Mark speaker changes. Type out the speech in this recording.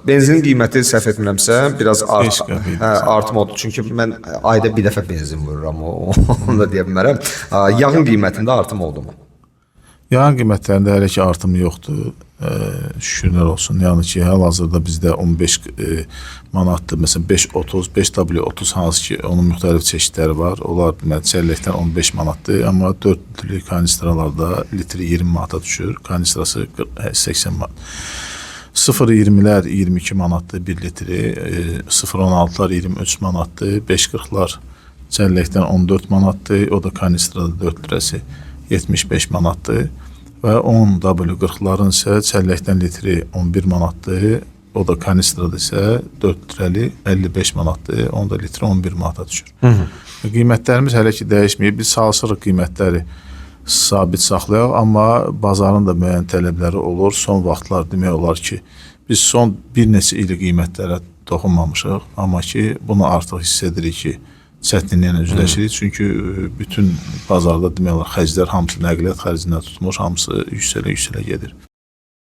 Speaker 1: Benzinin qiyməti səhv etmirəmsə biraz
Speaker 2: Beş qəpik.
Speaker 1: hə, artım oldu. Çünki mən ayda bir dəfə benzin vururam, onu da deyə bilmərəm. Yağın qiymətində artım oldu mu?
Speaker 2: Yağın qiymətlərində hələ ki artım yoxdur. Şükürlər olsun. Yəni ki, hal-hazırda bizdə 15 manatdır. Məsələn 5.30, 5W30 hansı ki, onun müxtəlif çeşidləri var. Onlar deməli çəlləkdən 15 manatdır, amma 4 litrlik kanistralarda litri 20 manata düşür. Kanistrası 80 manat. 0.20-lər 22 manatdır 1 litri, 0.16-lar 23 manatdır, 5.40-lar çəlləkdən 14 manatdır, o da kanistrada 4 lirəsi 75 manatdır və 10W40-ların isə çəlləkdən litri 11 manatdır, o da kanistrada isə 4 litrəli 55 manatdır, onun da litri 11 manata düşür. Hı -hı. Qiymətlərimiz hələ ki dəyişməyib, biz çalışırıq qiymətləri sabit saxlayaq, amma bazarın da müəyyən tələbləri olur. Son vaxtlar demək olar ki, biz son bir neçə il qiymətlərə toxunmamışıq, amma ki, bunu artıq hiss edirik ki, çətinliklə üzləşirik. Çünki bütün bazarda demək olar xərclər hamısı nəqliyyat xərcindən tutmuş, hamısı yüksələ-yüksələ gedir.